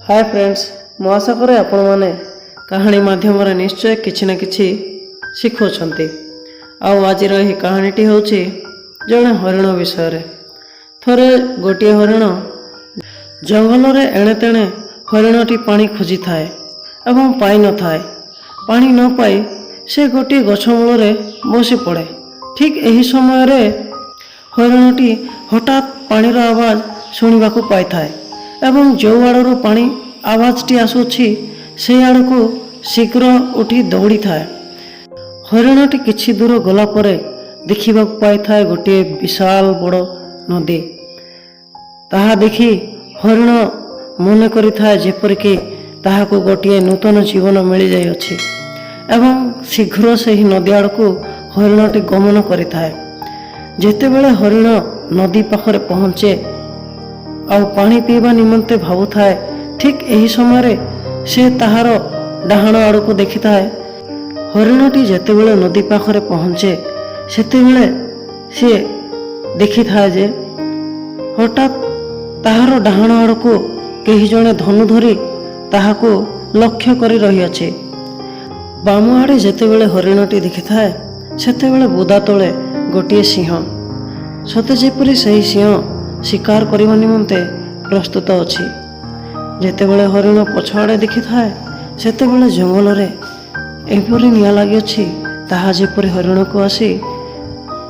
ହାଏ friends, ମୁଁ ଆଶା କରେ ଆପଣମାନେ କାହାଣୀ ମାଧ୍ୟମରେ ନିଶ୍ଚୟ କିଛି ନା କିଛି ଶିଖୁଅଛନ୍ତି। ଆଉ ଆଜିର ଏହି କାହାଣୀଟି ହେଉଛି ଜଣେ ହରିଣ ବିଷୟରେ। ଥରେ ଗୋଟିଏ ହରିଣ ଜଙ୍ଗଲରେ ଏଣେ ତେଣେ ହରିଣଟି ପାଣି ଖୋଜିଥାଏ ଏବଂ ପାଇନଥାଏ। ପାଣି ନ ପାଇ ସେ ଗୋଟିଏ ଗଛ ମୂଳରେ ବସି ପଡ଼େ। ଠିକ୍ ଏହି ସମୟରେ ହରିଣଟି ହଠାତ୍ ପାଣିର ଆବାଜ ଶୁଣିବାକୁ ପାଇଥାଏ ଏବଂ ଯେଉଁ ଆଡ଼ରୁ ପାଣି ଆବାଜଟି ଆସୁଅଛି, ସେଇ ଆଡ଼କୁ ଶୀଘ୍ର ଉଠି ଦୌଡ଼ିଥାଏ। ହରିଣଟି କିଛି ଦୂର ଗଲା ପରେ ଦେଖିବାକୁ ପାଇଥାଏ ଗୋଟିଏ ବିଶାଳ ବଡ଼ ନଦୀ। ତାହା ଦେଖି ହରିଣ ମନେ କରିଥାଏ ଯେପରିକି ତାହାକୁ ଗୋଟିଏ ନୂତନ ଜୀବନ ମିଳିଯାଇଅଛି ଏବଂ ଶୀଘ୍ର ସେହି ନଦୀ ଆଡ଼କୁ ହରିଣଟି ଗମନ କରିଥାଏ। ଯେତେବେଳେ ହରିଣ ନଦୀ ପାଖରେ ପହଞ୍ଚେ ଆଉ ପାଣି ପିଇବା ନିମନ୍ତେ ଭାବୁଥାଏ, ଠିକ୍ ଏହି ସମୟରେ ସେ ତାହାର ଡାହାଣ ଆଡ଼କୁ ଦେଖିଥାଏ। ହରିଣଟି ଯେତେବେଳେ ନଦୀ ପାଖରେ ପହଞ୍ଚେ, ସେତେବେଳେ ସିଏ ଦେଖିଥାଏ ଯେ ହଠାତ୍ ତାହାର ଡାହାଣ ଆଡ଼କୁ କେହି ଜଣେ ଧନୁ ଧରି ତାହାକୁ ଲକ୍ଷ୍ୟ କରି ରହିଅଛି। ବାମ ଆଡ଼େ ଯେତେବେଳେ ହରିଣଟି ଦେଖିଥାଏ, ସେତେବେଳେ ବୁଦା ତଳେ ଗୋଟିଏ ସିଂହ, ସତେ ଯେପରି ସେହି ସିଂହ ଶିକାର କରିବା ନିମନ୍ତେ ପ୍ରସ୍ତୁତ ଅଛି। ଯେତେବେଳେ ହରିଣ ପଛଆଡ଼େ ଦେଖିଥାଏ, ସେତେବେଳେ ଜଙ୍ଗଲରେ ଏପରି ନିଆଁ ଲାଗିଅଛି, ତାହା ଯେପରି ହରିଣକୁ ଆସି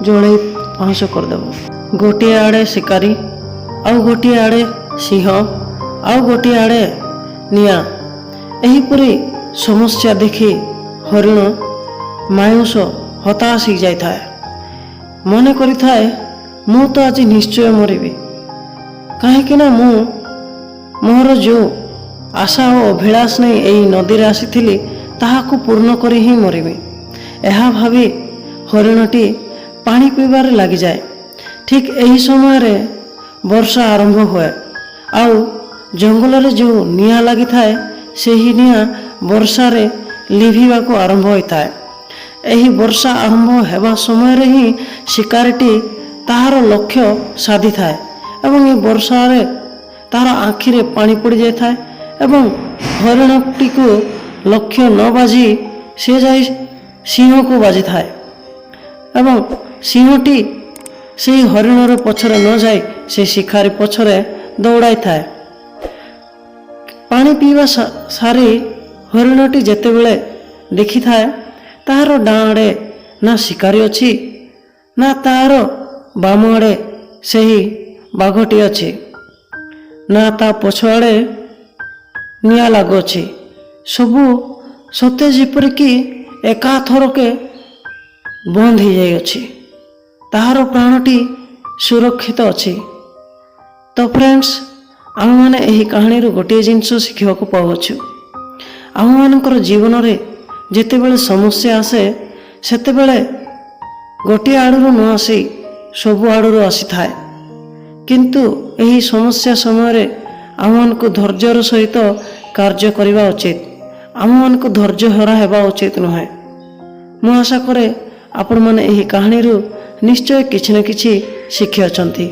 ଜଳେଇ ପାଉଁଶ କରିଦେବ। ଗୋଟିଏ ଆଡ଼େ ଶିକାରୀ, ଆଉ ଗୋଟିଏ ଆଡ଼େ ସିଂହ, ଆଉ ଗୋଟିଏ ଆଡ଼େ ନିଆଁ। ଏହିପରି ସମସ୍ୟା ଦେଖି ହରିଣ ମାୟୁସ ହତାଶ ହେଇଯାଇଥାଏ। ମନେ କରିଥାଏ, ମୁଁ ତ ଆଜି ନିଶ୍ଚୟ ମରିବି, କାହିଁକି ନା ମୁଁ ମୋର ଯେଉଁ ଆଶା ଓ ଅଭିଳାଷ ନେଇ ଏହି ନଦୀରେ ଆସିଥିଲି, ତାହାକୁ ପୂର୍ଣ୍ଣ କରି ହିଁ ମରିବି। ଏହା ଭାବି ହରିଣଟି ପାଣି ପିଇବାରେ ଲାଗିଯାଏ। ଠିକ୍ ଏହି ସମୟରେ ବର୍ଷା ଆରମ୍ଭ ହୁଏ ଆଉ ଜଙ୍ଗଲରେ ଯେଉଁ ନିଆଁ ଲାଗିଥାଏ, ସେହି ନିଆଁ ବର୍ଷାରେ ଲିଭିବାକୁ ଆରମ୍ଭ ହୋଇଥାଏ। ଏହି ବର୍ଷା ଆରମ୍ଭ ହେବା ସମୟରେ ହିଁ ଶିକାରୀଟି ତାହାର ଲକ୍ଷ୍ୟ ସାଧିଥାଏ ଏବଂ ଏହି ବର୍ଷାରେ ତାର ଆଖିରେ ପାଣି ପଡ଼ିଯାଇଥାଏ ଏବଂ ହରିଣଟିକୁ ଲକ୍ଷ୍ୟ ନ ବାଜି ସେ ଯାଇ ସିଂହକୁ ବାଜିଥାଏ ଏବଂ ସିଂହଟି ସେହି ହରିଣର ପଛରେ ନ ଯାଇ ସେ ଶିକାରୀ ପଛରେ ଦୌଡ଼ାଇଥାଏ। ପାଣି ପିଇବା ସାରି ହରିଣଟି ଯେତେବେଳେ ଦେଖିଥାଏ, ତାହାର ଡାହାଣ ଆଡ଼େ ନା ଶିକାରୀ ଅଛି, ନା ତାହାର ବାମ ଆଡ଼େ ସେହି ବାଘଟି ଅଛି, ନା ତା ପଛଆଡ଼େ ନିଆଁ ଲାଗୁଅଛି। ସବୁ ସତେ ଯେପରିକି ଏକାଥରକେ ବନ୍ଦ ହେଇଯାଇଅଛି। ତାହାର ପ୍ରାଣଟି ସୁରକ୍ଷିତ ଅଛି। ତ ଫ୍ରେଣ୍ଡସ୍, ଆମେମାନେ ଏହି କାହାଣୀରୁ ଗୋଟିଏ ଜିନିଷ ଶିଖିବାକୁ ପାଉଅଛୁ। ଆମମାନଙ୍କର ଜୀବନରେ ଯେତେବେଳେ ସମସ୍ୟା ଆସେ, ସେତେବେଳେ ଗୋଟିଏ ଆଡ଼ରୁ ନ ଆସି ସବୁ ଆଡ଼ରୁ ଆସିଥାଏ। କିନ୍ତୁ ଏହି ସମସ୍ୟା ସମୟରେ ଆମମାନଙ୍କୁ ଧୈର୍ଯ୍ୟର ସହିତ କାର୍ଯ୍ୟ କରିବା ଉଚିତ। ଆମମାନଙ୍କୁ ଧୈର୍ଯ୍ୟ ହରା ହେବା ଉଚିତ ନୁହେଁ। ମୁଁ ଆଶା କରେ ଆପଣମାନେ ଏହି କାହାଣୀରୁ ନିଶ୍ଚୟ କିଛି ନା କିଛି ଶିଖିଅଛନ୍ତି।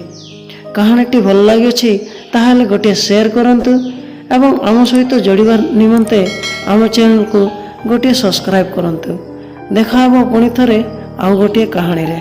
କାହାଣୀଟି ଭଲ ଲାଗିଅଛି, ତାହେଲେ ଗୋଟିଏ ସେୟାର କରନ୍ତୁ ଏବଂ ଆମ ସହିତ ଯୋଡ଼ିବା ନିମନ୍ତେ ଆମ ଚ୍ୟାନେଲକୁ ଗୋଟିଏ ସବସ୍କ୍ରାଇବ୍ କରନ୍ତୁ। ଦେଖା ହେବ ପୁଣି ଥରେ ଆଉ ଗୋଟିଏ କାହାଣୀରେ।